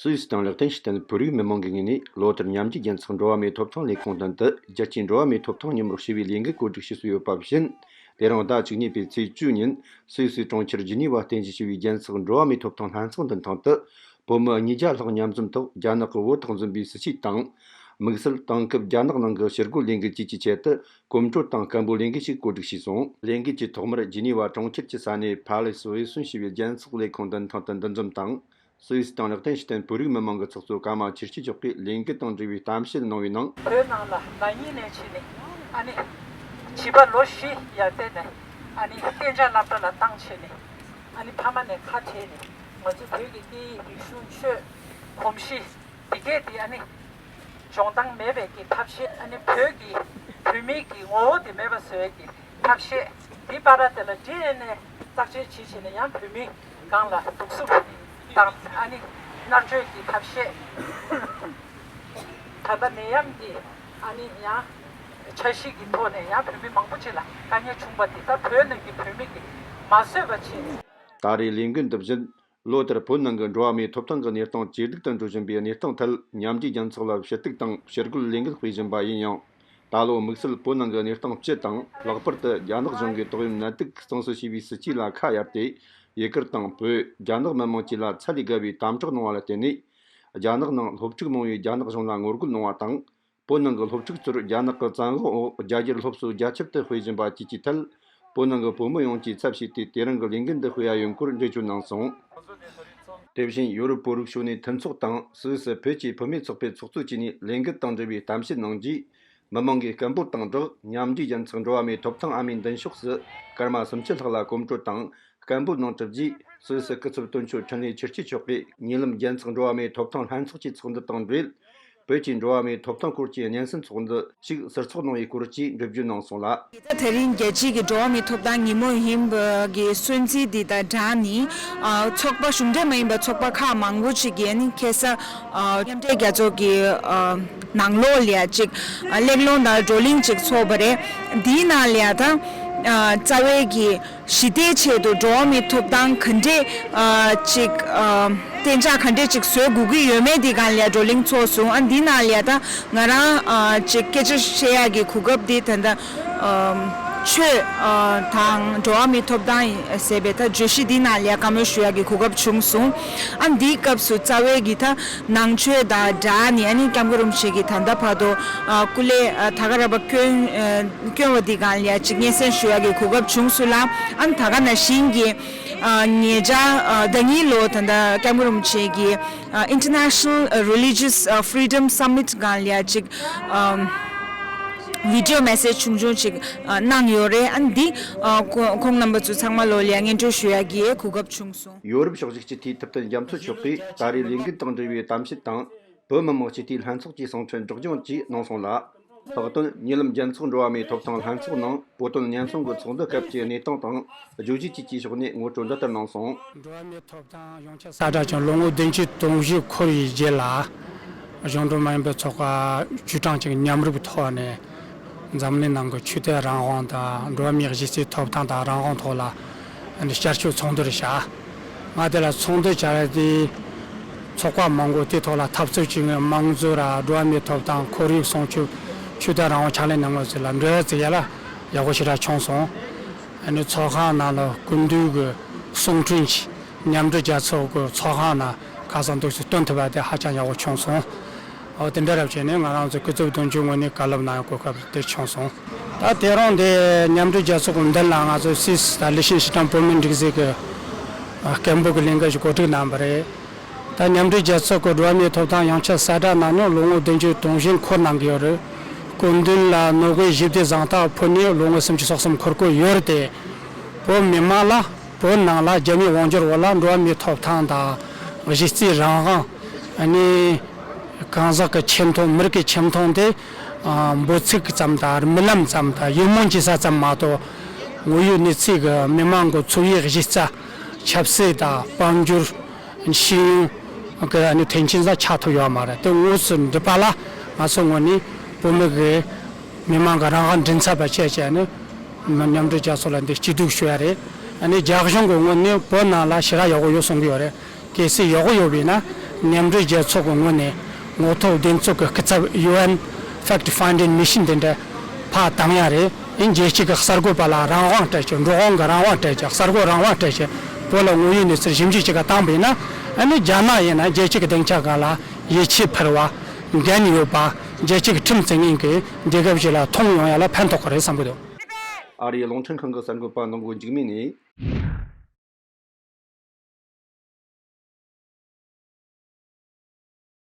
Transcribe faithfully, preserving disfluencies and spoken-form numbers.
སུད་སི་དང་ལེག་ཏེན་ཤི་ཏན་བོད་རིགས་མི་མང་གི་ངོས་ནས་ལོ་ལྟར་ཉམས་ཞིབ་རྒྱལ་ཚོགས་འགྲོ་བ་མིའི་ཐོབ་ཐང་ལས་ཁུངས་མདུན་དུ་རྒྱལ་སྤྱིའི་འགྲོ་བ་མིའི་ཐོབ་ཐང་མཉམ་རུབ་ཞུ་བའི་ལས་འགུལ་བཀོད་སྒྲིག་བྱས་སྲོལ་ཡོད་པ་བཞིན། དེ་རིང་ཟླ་བཅུ་གཉིས་པའི་ཚེས་བཅུ་ཉིན་སུད་སི་གྲོང་ཁྱེར་ཇི་ནི་ཝ་རྟེན་གཞི་བྱས་པའི་རྒྱལ་ཚོགས་འགྲོ་བ་མིའི་ཐོབ་ཐང་ལྷན་ཚོགས་འདུ་ཐང་དུ། བོད་མི་ཉིས་བརྒྱ་ལྷག་མཉམ་འཛོམས་ཐོག་རྒྱ་ནག་གི་བོད་ཐོག་འཛིན་པའི་སྲིད་བྱུས་དང་། དམིགས་བསལ་དེང་སྐབས་རྒྱ་ནག་ནང་གི་ཕྱིར་རྒོལ་ལས་འགུལ་བཅས་ཀྱི་ཆེད་དུ་གོམ་བགྲོད་དང་སྐད་འབོད་ལས་འགུལ་ཞིག་བཀོད་སྒྲིག་བྱས་སོང་། ལས་འགུལ་གྱི་ཐོག་མར་ཇི་ནི་ཝ་གྲོང་ཁྱེར་གྱི་ས་གནས་ཕ་ལེ་སི་ཝེ་སུན་ཞེས་པའི་རྒྱལ་ཚོགས་ལས་ཁུངས་མདུན་ཐང་དུ་འདུ་འཛོམས་དང་། སུད་སི་དང་ལེག་ཏེན་ཤི་ཏན་བོད་རིགས་མི་མང་གི་ཚོགས་གཙོ་ཀརྨ་ཆོས་སྐྱིད་མཆོག་གིས་ལས་འགུལ་དང་འབྲེལ་བའི་གཏམ་བཤད་གནང་བའི་ནང་། བོད་ནང་ལ་ན་ནིང་ནས་བྱས་ནས་ཨ་ནི་བྱིས་པ་ལོ་བཞི་ཡར་བལྟས་ནས་ཨ་ནི་གཏན་འཇགས་སློབ་གྲྭ་ལ་བཏང་བྱས་ནས་ཨ་ནི་ཕ་མ་ནས་ཁ་བྲལ་ནས་ང་ཚོ་བོད་ཀྱི་སྐད་ཡིག་རིག་གཞུང་ཆོས་གོམས་གཤིས་འདི་གས་དེ་ཨ་ནི་སྦྱོང་སྟངས་མེད་པའི་གི་ཐབས་ཤེས། ཨ་ནི་བོད་ཀྱི་བོད་མིའི་གི་ངོ་བོ་དེ་མེད་པ་བཟོ་ཡས་ཀྱི་ཐབས་ཤེས། འདི་པ་ར་དེ་ལ་ཌི་ཨེན་ཨེ་བརྟག་དཔྱད་བྱེད་བྱས་ནས་ཡང་བོད་མི་སྒང་ལ་གདུག་རྩུབ་དང་ཨ་ནི་མནར་གཅོད་ཀྱི་ཐབས་ཤེས། ད་ལྟ་ནད་ཡམས་ཀྱི་ཨ་ནི་ཡང་འཆར་གཞི་གི་ཐོག་ནས་ཡང་བོད་མི་མང་པོ་ཅིག་ལ་དཀའ་ངལ་བྱུང་བ་འདི་ད་བོད་ནང་གི་བོད་མི་གིས་མ་བཟོད་པ་བྱས། ད་རེས་ལས་འགུལ་འདི་བཞིན། ལོ་ལྟར་བོད་ནང་གི་འགྲོ་བ་མིའི་ཐོབ་ཐང་གི་གནས་སྟངས་ཇེ་སྡུག་ཏུ་འགྲོ་བཞིན་པའི་གནས་སྟངས་ཐད་མཉམ་འབྲེལ་རྒྱལ་ཚོགས་ལ་ཞུ་གཏུག་དང་ཕྱིར་རྒོལ་ལས་འགུལ་སྤེལ་བཞིན་པ་ཡིན་ཡང་། ད་ལོ་དམིགས་བསལ་བོད་ནང་གི་གནས་སྟངས་སྤྱི་དང་ལྷག་པར་དུ་རྒྱ་ནག་གཞུང་གིས་ཏོག་དབྱིབས་ནད་དུག་གཙང་སེལ་བྱས་པའི་སྲིད་ཇུས་ལ་ཁ་གཡར་ཏེ། ཡུ་གུར་དང་བོད། རྒྱ་ནག་མི་མང་བཅས་ལ་ཚད་ལས་བརྒལ་བའི་དམ་དྲག་གནང་བ་ལ་བརྟེན་ནས། རྒྱ་ནག་ནང་སློབ་ཕྲུག་མང་བོས་རྒྱ་ནག་གཞུང་ལ་ངོ་རྒོལ་གནང་བ་དང་། བོད་ནང་གི་སློབ་ཕྲུག་ཚོར་རྒྱ་ནག་གི་བཙན་དབང་འོག་རྒྱ་སྒྱུར་སློབ་གསོ་རྒྱ་ཁྱབ་ཏུ་སྤེལ་བཞིན་པ་བཅས་ཀྱི་ཐད། བོད་ནང་གི་བོད་མི་ཡོངས་ཀྱིས་ཚབ་བྱས་ཏེ་དེ་རིང་གི་ལས་འགུལ་འདི་སྤེལ་བ་ཡིན་སྐོར་འགྲེལ་བརྗོད་གནང་སོང་། དེ་བཞིན་ཡོ་རོབ་བོད་རིགས་ཤོག་ནས་མཐུན་ཚོགས་དང་སུད་སི་བོད་ཀྱི་བུད་མེད་ཚོགས་པའི་ཚོགས་གཙོ་བཅས་ནས་ལས་འགུལ་དང་འབྲེལ་བའི་གཏམ་བཤད་གནང་རྗེས། མི་མང་གིས་སྐད་འབོད་དང་སྦྲགས་མཉམ་འབྲེལ་རྒྱལ་ཚོགས་འགྲོ་བ་མིའི་ཐོབ་ཐང་ཨ་མའི་མདུན་ཕྱོགས་སུ་སྐར་མ་སུམ་ཅུ་ལྷག་ལ་གོམ་བགྲོད་དང་སྐད་འབོད་གནང་གྲུབ་རྗེས། སུད་སི་སྐུ་ཚབ་དོན་གཅོད་འཕྲིན་ལས་ཆོས་སྐྱིད་མཆོག་གིས་ཉེ་ལམ་རྒྱལ་ཚོགས་འགྲོ་བ་མིའི་ཐོབ་ཐང་ལྷན་ཚོགས་ཀྱི་ཚོགས་འདུ་དང་འབྲེལ། བོད་ཀྱི་འགྲོ་བ་མིའི་ཐོབ་ཐང་སྐོར་གྱི་སྙན་སེང་ཚོགས་འདུ་ཞིག་ཟུར་ཚོགས་གནང་བའི་སྐོར་གྱི་འགྲེལ་བརྗོད་གནང་སོང་ལ། ད་དེ་རིང་རྒྱལ་སྤྱིའི་གི་འགྲོ་བ་མིའི་ཐོབ་ཐང་ཉིན་མོ་ཡིན་པ་གི་སྲུང་བརྩི་འདི་དང་སྦྲགས་ནས། ཨ། ཚོགས་པ་གཞུང་འབྲེལ་མ་ཡིན་པ་ཚོགས་པ་ཁག་མང་པོ་ཅིག་གིས་ནི་ཁ་སང་། ཨ། མཉམ་འབྲེལ་རྒྱལ་ཚོགས་ཀྱི། ཨ། ནང་ལོགས་ལ་ཅིག་ཨ། གླེང་སློང་དང་བགྲོ་གླེང་ཅིག་ཚོགས་པ་རེད། འདིའི་ནང་ལ་ཡ་ད། ཨ། རྩ་བའི་གི་ཞི་བདེའི་ཆེད་དུ་འགྲོ་བ་མིའི་ཐོབ་ཐང་ག་འདྲས། ཨ། ཅིག་ཨ། གཏན་འཇགས་ག་འདྲས་ཅིག་བཟོ་དགོས་ཀྱི་ཡོད་མེད་འདི་སྒང་ལ་བགྲོ་གླེང་ཚོགས་སོང་། ཨ། འདི་ནང་ལ་ད་ང་རང་ཨ། ཅིག་སྐད་ཆ་བཤད་ཡག་གི་གོ་སྐབས་འདི་ད་ལྟ་ཨ། ཆོས་ཨ། དང་འགྲོ་བ་མིའི་ཐོབ་ཐང་ཟེར་བའི་ད་བརྗོད་གཞི་འདི་ནང་ལ་བཀའ་མོལ་ཞུ་ཡག་གི་གོ་སྐབས་བྱུང་སོང་། ཨ། འདིའི་སྐབས་སུ་རྩ་བའི་གི་ད་ནང་ཆོས་དང་སྦྲགས་ནས་ཨ་ནི་སྐྱབས་མགོན་རིན་པོ་ཆེ་གིས་ད་ལྟ་བར་དུ་ཨ། སྐུ་ལས་ཨ། ད་ག་རང་བ་བསྐྱོན་ཨ། བསྐྱོན་པ་འདི་སྒང་ལ་ཅིག་སྙན་སེང་ཞུ་ཡག་གི་གོ་སྐབས་བྱུང་སོང་ལ། ཨ་ནི་ད་ག་ནང་བཞིན་གྱི་ཨ། ཉེ་ཆར་ཨ། ཟླ་གཉིས་ལོ་ད་ལྟ་སྐྱབས་མགོན་རིན་པོ་ཆེ་གིས་ཨ། International Religious Freedom Summit སྒང་ལ་ཅིག་ཨ། བི་ཌི་ཡོ་མེ་སེ་ཇི་ཆུང་ཆུང་ཅིག་ཨ། གནང་ཡོད་རེད། ཨ་ནི་འདི་ཨ། ཁོང་ཁོང་རྣམ་པ་ཚོ་ཚང་མ་ལོ་ལ་སྙན་སྒྲོན་ཞུ་ཡག་གི་གོ་སྐབས་བྱུང་སོང་། ཡོ་རོབ་ཕྱོགས་བཞུགས་སྤྱི་འཐུས་ཐུབ་བསྟན་རྒྱ་མཚོ་མཆོག་གིས་ད་རེས་ལས་འགུལ་དང་འབྲེལ་བའི་གཏམ་བཤད་དང་། བོད་མི་མང་སྤྱི་འཐུས་ལྷན་ཚོགས་ཀྱི་གསུང་འཕྲིན་སྒྲོག་སྦྱང་བཅས་གནང་སོང་ལ། ལྷག་དོན་ཉེ་ལམ་རྒྱལ་ཚོགས་འགྲོ་བ་མིའི་ཐོབ་ཐང་ལྷན་ཚོགས་ནང་བོད་དོན་ཉེན་སྲུང་གི་ཚོགས་འདུ་སྐབས་ཀྱི་གནས་སྟངས་དང་བརྗོད་གཞི་བཅས་ཀྱི་ཕྱོགས་ནས་ངོ་སྤྲོད་འདི་ལྟར་གནང་སོང་། འགྲོ་བ་མིའི་ཐོབ་ཐང་ཡོངས་ཁྱབ་གསལ་བསྒྲགས་ཀྱིས་ལོ་ངོ་བདུན་ཅུ་དོན་བཞི་འཁོར་བའི་རྗེས་ལ། གཞུང་འབྲེལ་མ་ཡིན་པའི་ཚོགས་པ་བཅུ་གྲངས་ཅིག་མཉམ་རུབ་ཐོག་ནས། འཛམ་གླིང་ནང་གི་ཆོས་དད་རང་དབང་དང་འགྲོ་བ་མིའི་གཞི་རྩའི་ཐོབ་ཐང་དང་རང་དབང་ཐོག་ལ་ཨ་ནི་བསྐྱར་ཞིབ་ཚོགས་འདུ་རེ་བྱ། ང་དེ་ལ་ཚོགས་འདུ་བྱ་ཡ་དེ་ཚོགས་པ་མང་པོ་དེ་ཐོག་ལ་འཐབ་རྩོད་བྱེད་མཁན་དམངས་གཙོ་ར་འགྲོ་བ་མིའི་ཐོབ་ཐང་ཁོར་ཡུག་སྲུང་སྐྱོབ་ཆོས་དད་རང་དབང་ཕྱག་ལས་གནང་མཁན་ཚོ་ལ་འབྲེལ་བ་བྱེད་ཡ་ལ་ཡག་པོ་ཞེ་དྲག་བྱུང་སོང་། ཨ་ནི་ཚོགས་ཁང་ནང་ལ་སྐུ་མདུན་གྱི་གསུང་འཕྲིན་གྱིས་མཉམ་འབྲེལ་རྒྱལ་ཚོགས་ཀྱི་ཚོགས་ཁང་ནང་ཁ་སང་འདུག་སེ་བཏོན་ཐུབ་པ་དེ་ཧ་ཅང་ཡག་པོ་བྱུང་སོང་། འོ་དེ་འདྲ་རབ་བྱས་ནས་ང་རང་ཚོ་སྐུ་ཚབ་དོན་གཅོད་ངོས་ནས་བཀའ་སློབ་གནང་གོ་སྐབས་དེ་བྱུང་སོང་། ད་དེ་རིང་འདི་མཉམ་འབྲེལ་རྒྱལ་ཚོགས་ཀྱི་མདུན་ལ་ང་ཚོ་སུད་སི་དང་ལི་ཤིན་སི་ཏན་བོད་མིའི་སྒྲིག་འཛུགས་ཀྱི་སྐད་འབོད་ཀྱི་ལས་འགུལ་ཞིག་གོ་སྒྲིག་གནང་བ་རེད། ད་མཉམ་འབྲེལ་རྒྱལ་ཚོགས་ཀྱི་འགྲོ་བ་མིའི་ཐོབ་ཐང་ཡོངས་ཁྱབ་གསལ་བསྒྲགས་གནང་ནས་ལོ་ངོ་བདུན་ཅུ་དོན་བཞི་འཁོར་གནང་གི་ཡོད་རེད། སྐུ་མདུན་ལ་ནོ་བེལ་ཞི་བདེ་གཟེངས་རྟགས་ཕུལ་ནས་ལོ་ངོ་སུམ་ཅུ་སོ་གསུམ་འཁོར་གྱི་ཡོད་རེད་དེ། བོད་མི་མང་ལ་བོད་ནང་ལ་རྒྱ་མིའི་དབང་སྒྱུར་འོག་ལ་འགྲོ་བ་མིའི་ཐོབ་ཐང་དང་གཞི་རྩའི་རང་དབང་། ཨ་ནི་གང་ཟག་གི་ཆེ་མཐོང་མི་རིགས་ཀྱི་ཆེ་མཐོང་དེ་འབོད་ཚིག་ཙམ་དང་རྨི་ལམ་ཙམ་དང་ཡིད་སྨོན་བྱེད་ས་ཙམ་མ་གཏོགས་དངོས་ཡོད་གནས་ཚུལ་གྱི་མི་མང་གི་འཚོ་བའི་གཞི་རྩ་ཆབ་སྲིད་དང་དཔལ་འབྱོར། ཤེས་ཡོན་གྱི་ཨ་ནི་མཐུན་རྐྱེན་ཙམ་ཆགས་ཐུབ་ཡོད་མ་རེད། དེ་དངོས་སུ་འགྲུབ་པ་ལ་ང་ཚོ་ངོས་ནས་བོད་མི་གི་མི་མང་གི་རང་དབང་མགྲིན་ཚབ་པ་བྱས་བྱས་ནས་མཉམ་འབྲེལ་རྒྱལ་ཚོགས་ལ་འདི་སྐྱིད་སྡུག་ཞུ་ཡ་རེད། ཨ་ནི་རྒྱ་གཞུང་གི་ངོས་ནས་བོད་ནང་ལ་ཞེ་དྲག་ཡག་པོ་ཡོད་གསུང་གི་ཡོད་རེད། གལ་སྲིད་ཡག་པོ་ཡོད་པ་ཡིན་ན་ མཉམ་འབྲེལ་རྒྱལ་ཚོགས་ཀྱི་ངོས་ནས་ངོ་ཐོག་བདེན་འཚོལ་གྱི་སྐུ་ཚབ་ཡུ་ཨེན་ཕེག་ཊི་ཕའིན་ཌིང་མི་ཤན་དེ་འདྲ་ཕར་བཏང་ཡ་རེད། ཨིན་རྒྱལ་སྤྱི་གི་གསར་འགོད་པ་ལ་རང་དབང་སྤྲད་ཆོག་འགྲོ་དབང་གི་རང་དབང་སྤྲད་ཆོག་གསར་འགོད་རང་དབང་སྤྲད་ཆོག་བོད་ལ་དངོས་ཡོད་གནས་ཚུལ་ཞིབ་འཇུག་བྱེད་ག་བཏང་པ་ཡིན་ན། ཨ་ནི་རྒྱ་ནག་ཡིན་ན་རྒྱལ་སྤྱི་གི་སྡིངས་ཆ་སྒང་ལ་ཡིད་ཆེས་འཕེར་བ། འགན་ཡོད་པ། རྒྱལ་སྤྱི་གི་ཁྲིམས་བརྩི་མཁན་གྱི་རྒྱལ་ཁབ་ཞིག་ལ་མཐོང་ཡོང་ཡ་ལ་ཕན་ཐོགས་ཀྱི་རེད་བསམ་གྱི་འདུག་ཨ་རིའི་རླུང་འཕྲིན་ཁང་གི་གསར་འགོད་པ་ནོར་བུ་འཇིགས་མེད་ནས།